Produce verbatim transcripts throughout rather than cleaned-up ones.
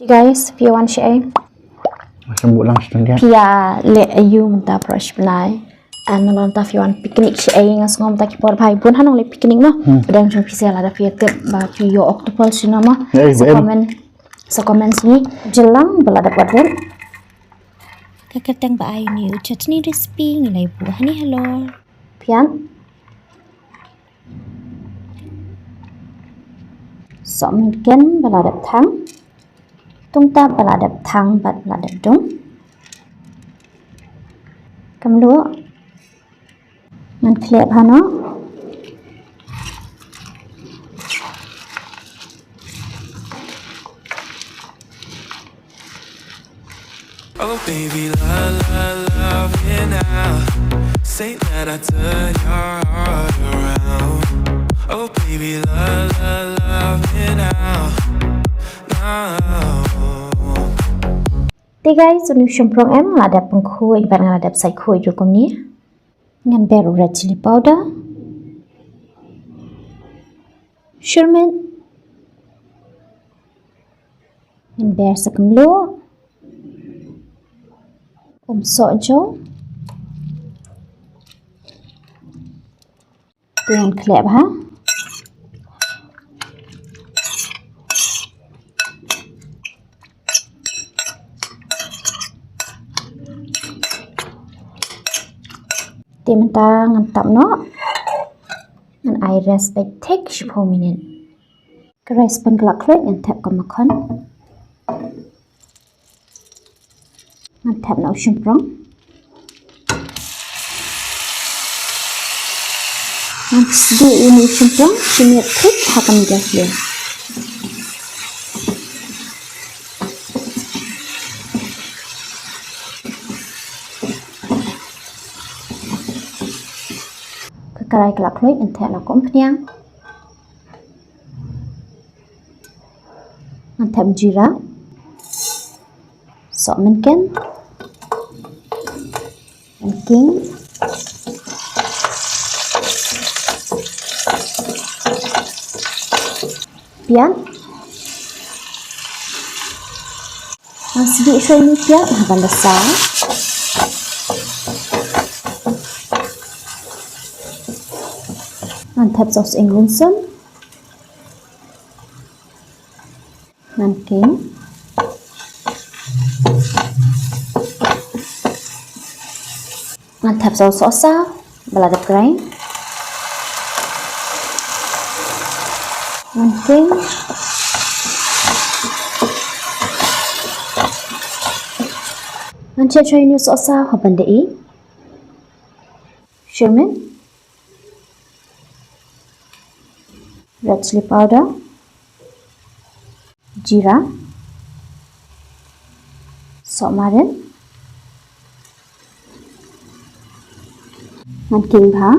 Guys, phi wan shaei? Sngewbha lang sdang dia. Phi leh aïu mynta para shipnai? Nalor mynta phi wan picnic shaei? Nga sngew mynta ki por bha bun hangne leh picnic mo. Hmm. Dang jong phi sa lada phi tip ba phi ïoh octopus shano mo. Eh, sa ba em. Comment, sa comment sini. Jylliew ba la dep wat rit. Ka kyrteng ba ai uni u chutney recipe ngi la buh hangne halor. Phi wan. Sohmynken ba la dep thang. Tungtap ba la dep thang bad ba la dep dung. Kumno? Ngan khleh bha noh. Oh baby, la la love me now. Say that I turn your heart around. Oh baby, la la love me now. Now. Te guys, uni u shymprong em, nga la dep pynkhuid bad nga la dep sait khuid ruh kumne. Ngan ber u red chilli powder. Shyrmit. Ngan ber sa kumno. Um soh jo. Te ngan khleh bha. Te mynta ngan tap noh. Ngan ai rest beit thik shiphew minit. Ka rice pan ka la khluit ngan thep ka makhon. Ngan thep noh u shymprong. Ngan sdieh uni u shymprong shi minit thik ha ka medium flame. Ka karai ka la khluit ngan thep noh ka umphniang. Ngan thep jira. Sohmynken. Ngan king. Piat. Ngan sdieh shuwa uni u piat haba la saw. Ngan thep sa u sying rynsun. Ngan king. Ngan thep sa u sohsaw ba la dep grind. Ngan king. Ngan shet shuwa uni u sohsaw ha ban da i. Shyrmit. Red chilli powder. Jira. Sohmarin. Ngan king bha.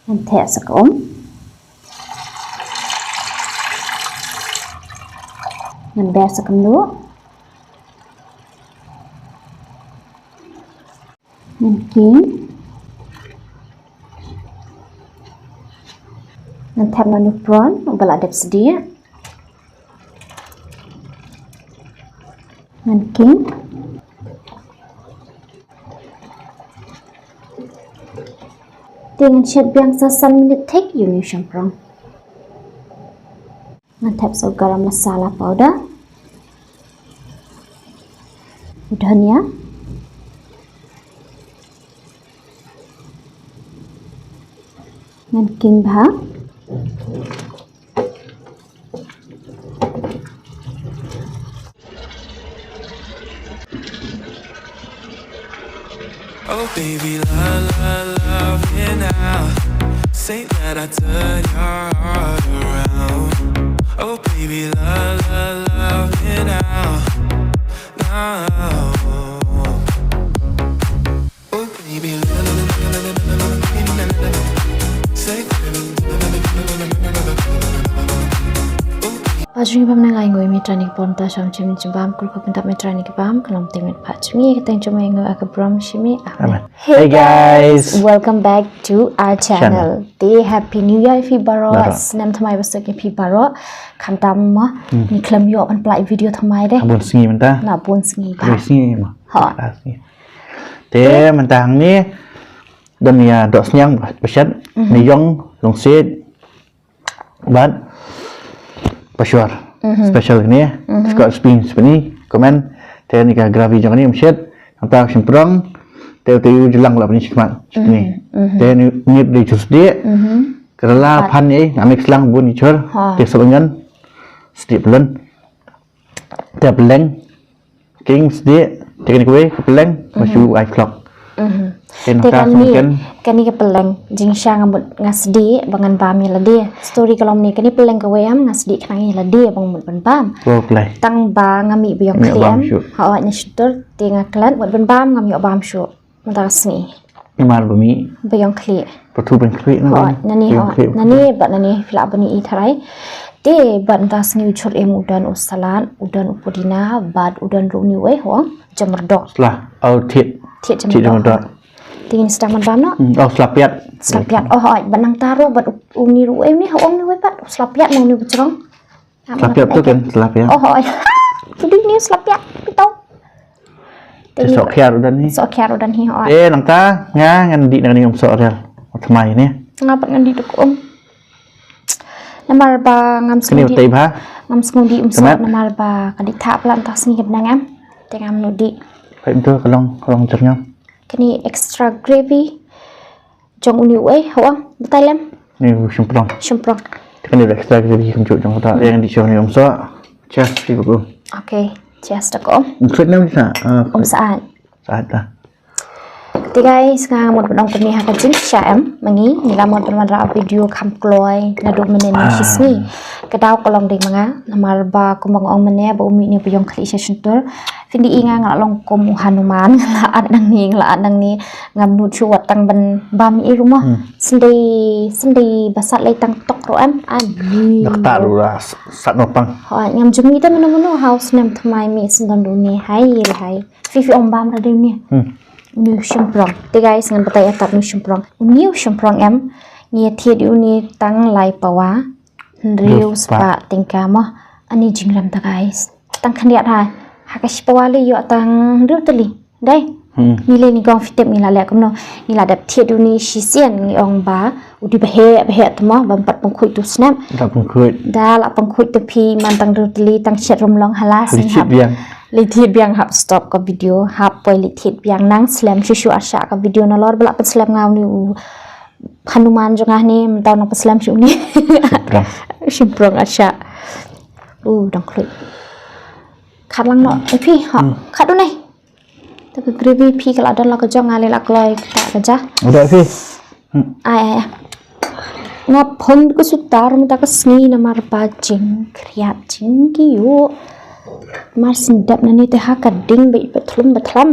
Ngan thep sa ka um. Ngan ber sa ka mluh. Ngan king. Ngan thep noh uni u prawn uba la dep sdieh. Ngan king. Te ngan shet biang sa san minit thik ïa uni u shymprong. Ngan thep sa u garam masala powder. U dhania. Ngan king bha. Oh baby, la la love me now. Say that I turn your heart around. Oh baby, la la love me now. Now. Oh baby, la la la la la la la la la. Say, oh. Ajung bam na ngai ngoi mi trani ki pon ta sham chim chim bam kul ko penta mi trani ki bam kalam te mi pha chungi ka teng chumai ngoi aka bram shimi. Amen. Hey guys, welcome back to our channel. Te happy new year ïa phi baroh. Snem thymmai ba suk ïa phi baroh. Khamtam ma ni khlem ïoh ban pynlait video thymmai de. Bun sngi mynta. Na bun sngi ba. Bun sngi ma. Ha. Te mynta hangne don ïa doh sniang ba shet ni yong long set. Bad pashwar special ni. Scotch beans pini komen. Te ni ka gravy jong ni mshet. Nangta shimprong. Te te yu jelang la pini shikmat ni. Te ni ni beli jus di. Kerala pan ni nga mix lang bun ni chur. Te selongan. Sdi pelun. Te peleng. King sdi, te kani kawei ka peleng, ba shu ai flok. Te nangta kani, kani ka peleng, jingshisha nga mut nga sdi ba ngan bam ïa lade. Story ka long ni kani peleng kawei em nga sdi khnang ïa lade ba nga mut ban bam. Tang ba nga mih ba ïong khlieh em. Ha oi na shutur te nga klet mut ban bam ngam ïoh bam shuh. Mynta ka sngi. Namar ba mih ba ïong khlieh. Pathu ban khlieh na. Hooid, nani hooid. Nani bad nani phi lah ban ïohi tharai. Te bad mynta ka sngi u chur em u don u salad, u don u pudina, bad u don ruh une uwei hooid. Jamrdo. Sla, oh thied. Thied jamrdo. Te ngin sdang ban bam noh. Oh sla piat. Sla piat. Oh hooid, bad nangta ruh bad une ruh uwei une hooid une uwei bad u sla piat ma une ba jrong. Sla piat tu kan, sla piat. Oh hooid. Tu dei une sla piat. Pito. Te soh khiar u don hi. Soh khiar u don hi hooid. Eh nangta nga ngan dih na kani um soh rial. Thymmai ni. Nga pat ngan dih duk um. Namar ba ngam sngewdih. Kani utai bha. Ngam sngewdih um soh namar ba ka dih thah pla mynta ka sngi ka bneng em. Te ngam nud dih. Peit tu ka long, ka long jyrngam. Kani extra gravy. Jong une uwei, hooid, batai lem. Ni u shimprong. Shimprong. Te kani extra gravy kumjuh jong kata. Ïa ngan dih shuh ni um soh. Cheers phi ba kum. Okay, cheers da kum. Khuid nam sa. Um syaid. Syaid ta. Te guys, nga mut ban ong kumne ha ka jingshisha em ma ngi, ngi la mut ban wanrah video kham kloi naduh mynne ne shisngi. Ka daw ka long dei ma nga namar ba kumba nga ong mynne ba u mih une ba ïong khlieh sha shyntur. Phin dei i nga nga la long kum u Hanuman, nga la at nangne, nga la at nangne. Ngam nud shuh wat tang ban bam ïa i ruh mo. Sendei, sendei ba sat lei tang tok ruh em. Ani. Dak ta ruh la sat noh pang. Hooid, ngam jum ïa te mano mano ha u snem thymmai mih sendon ruh une hai, hai. Phi phi ong bam ra dei une. Une u shimprong. Te guys ngan batai ïa tat une u shimprong. Une u shimprong em. Ngi ïa thied ïa une tang lai pawa. Hynriew spah tyngka mo. Ani jingrem ta guys. Tang khyndiat ha. Ha ka shi pawa lei ïoh tang hynriew tylli. Dei. Ngi lei ni gong phi tip ngi la leh kumno. Ngi la dep thied une shisien ngi ong ba u dei ba heh ba heh te mo bam pat pynkhuid tu snap. Da pynkhuid. Da la pynkhuid te phi man tang hynriew tylli tang shet rum long hala sing hap. Leit thied biang hap stop ka video hap poi leit thied biang nang slem shu shu arshah ka video nalor ba la pynslem nga une u Hanuman jong nga ne mynta nang pynslem shu ne. Shimprong. Shimprong asha. U dang khluit. Khat lang noh. Eh phi ha. Khat u nai. Te ka gravy phi ka la don la ka jong nga le la kloi ka ta ka ja. Udah phi. Ai ai ai. Nga phong ka sutar mynta ka sngi namar ba jingkhriat jingkyiuh. Mar sendap na ni te ha ka ding ba i ba thlum ba thlam.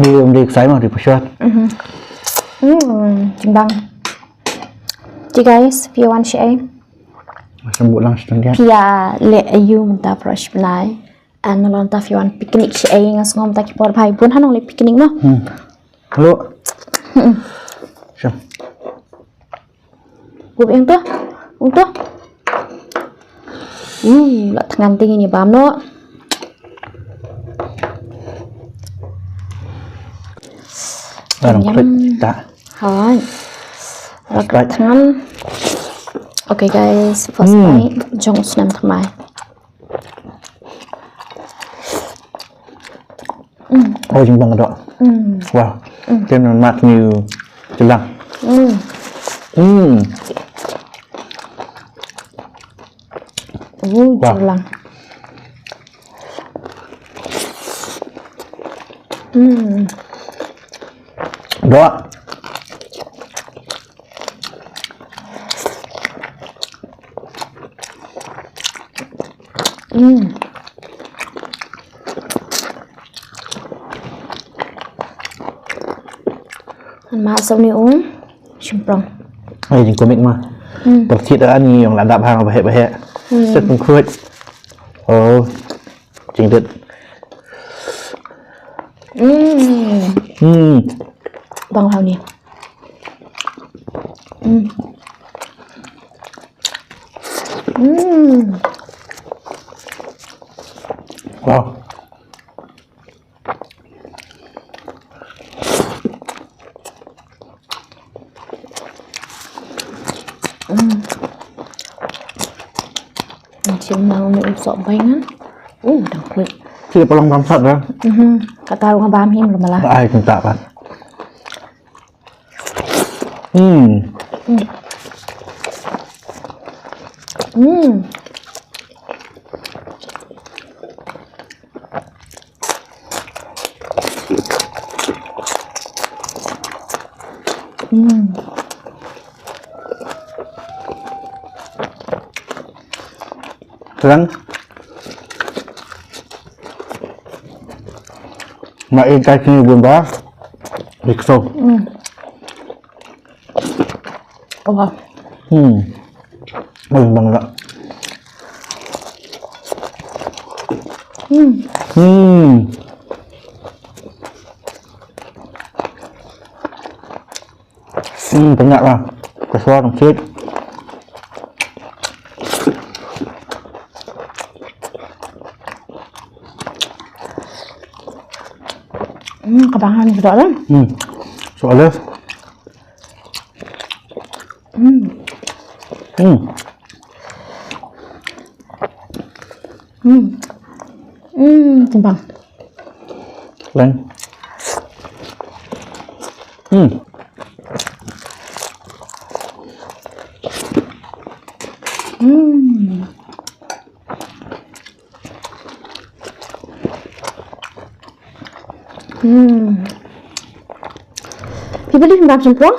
Di um di ksai ma di pashwat. Hmm, jingbang. Ji guys, phi wan shi ai. Macam bulang setengah. Phi ïa leh ayu mynta brush bnai. An nalor ta phi wan picnic shi ai nga sngew mynta ki por bha bun hanong leh picnic no. Hmm. Hello. Hmm. Sure. Bup ïa to. Ïa to. Hmm, la thngan te ngin ïa bam noh. Barang klik ta. Hai. La thngan. Okay guys, first bite jong u snem thymmai. Oh, jingbang ka doh. Wow. Te nang mat ni u jelang. Hmm. Uh, jelang. Hmm. Doh. Hmm. An ma sa une u shimprong. Ai jingkomik ma. Hmm. Pyrthit ani ong la dap hang ba heh ba heh. Hmm. Set pun khuid. Oh. Jingdit. Hmm. Hmm. Bang hau ni. Hmm. Hmm. Wow. Hmm. Chim nang ni sok bai ngan. Uh, dang klik. Chi pa long bam sat ra. Mhm. Kata ruang bam him lu mala. Ai kynta pat. Hmm. Hmm. Hmm. Terang. Ma ikai sini bun ba. Dikso. Hmm. Wah. Hmm. Bun bang dak. Hmm. Hmm. Hmm, pynyak lah. Kesuar, sit. Hmm, kebangan juga lah. Hmm. Soalnya. Hmm. Hmm. Hmm. Hmm, kembang. Leng. Hmm. Hmm. Hmm. Phi beli bam sempong?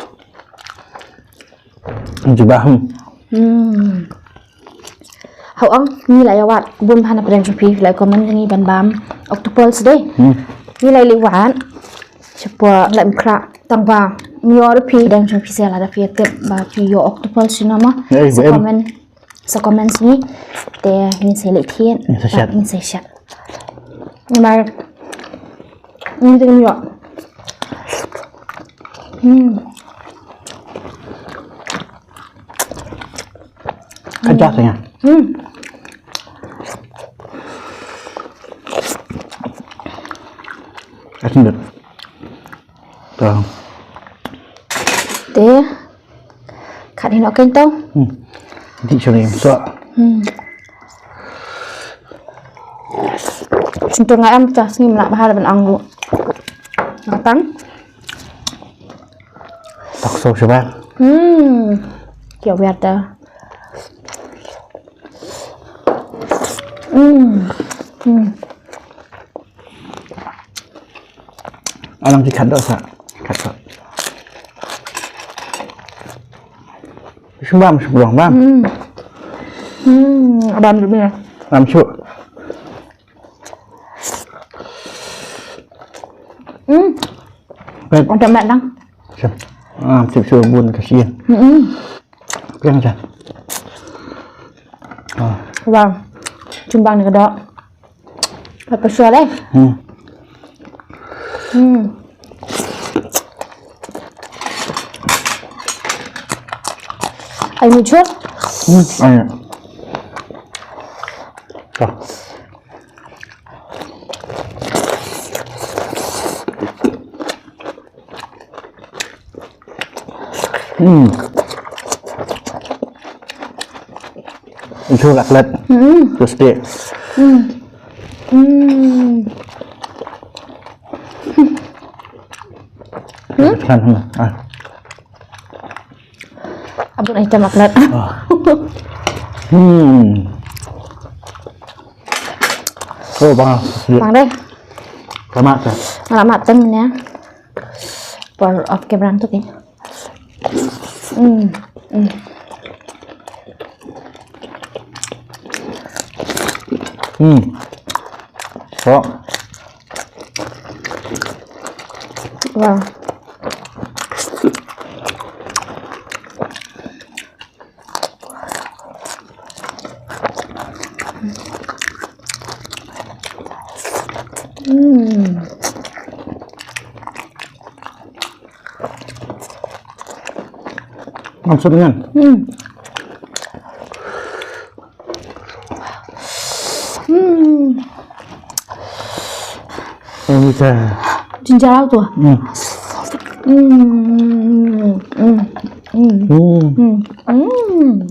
Jubah. Hmm. Hau ang ni la ya wat bun bha na pdeng shu phi la comment ni ban bam octopus dei. Hmm. Ni la li wat. Chepo la mkra tang ba ni or phi deng shu phi se la da phi tip ba phi yo octopus shu nama. Sa comment. Sa comment sini. Te ngin sa leh thied. Ngin sa shat. Ngin sa shat. Mar. Ngin sa shat. Hmm. Kajak ya. Hmm. Asin deh. Tuh. Te. Khat hi noh kein tong. Hmm. Di sini so. Hmm. Sentur ngai am ta sini mlak bahar ban ang lu. Matang. Tak so shuwa. Hmm. Kia wiar ta. Hmm. Hmm. Alang ki khat doh sa. Khat doh. Shu bam, shu bam, bam. Hmm. Hmm, bam dulu ya. Bam shu. Hmm. Baik. Ada mat dang. Shu. Ah, sip shu bun kasian. Hmm. Pliang sa. Ah. Wow. Chumbang ni ka doh. Pepper sauce eh. Hmm. Hmm. Ai muchur. Hmm, ai. Tuh. Hmm. Itu cutlet. Hmm. Crispy. Hmm. Hmm. Hmm. Kan, hmm. Ah. Abun item cutlet. Ah. Hmm. Oh, bang. Bang deh. Lama tu. Lama tem ya. Por off camera tu kan. Hmm. Hmm. Hmm. So. Wow. Maksudnya? Hmm. Hmm. Ini dah. Jinjara tu. Hmm. Hmm. Hmm. Hmm. Hmm. Hmm. Hmm.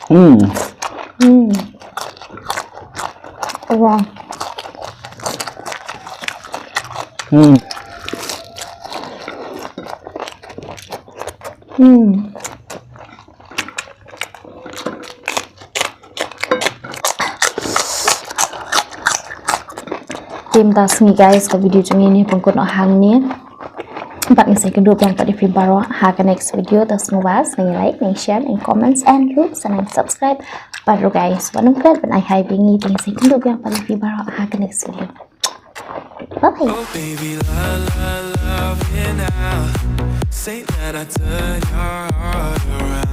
Hmm. Hmm. Wah. Hmm. Hmm. Te mynta sngi guys, ka video jong ngi ngi pynkut noh hangne. Bad ngi sa ïakynduh biang pat ïa phi baroh ha ka next video. Te sngewbha sngewbha like, like, share, and comments, and ruh sa nang subscribe. Bad ruh guys, wat nym klet ban ai hi ïa ngi. Te ngi sa ïakynduh biang pat ïa phi baroh ha ka next video. Bye bye. Oh baby, la la la, now. Say that I turn your heart around.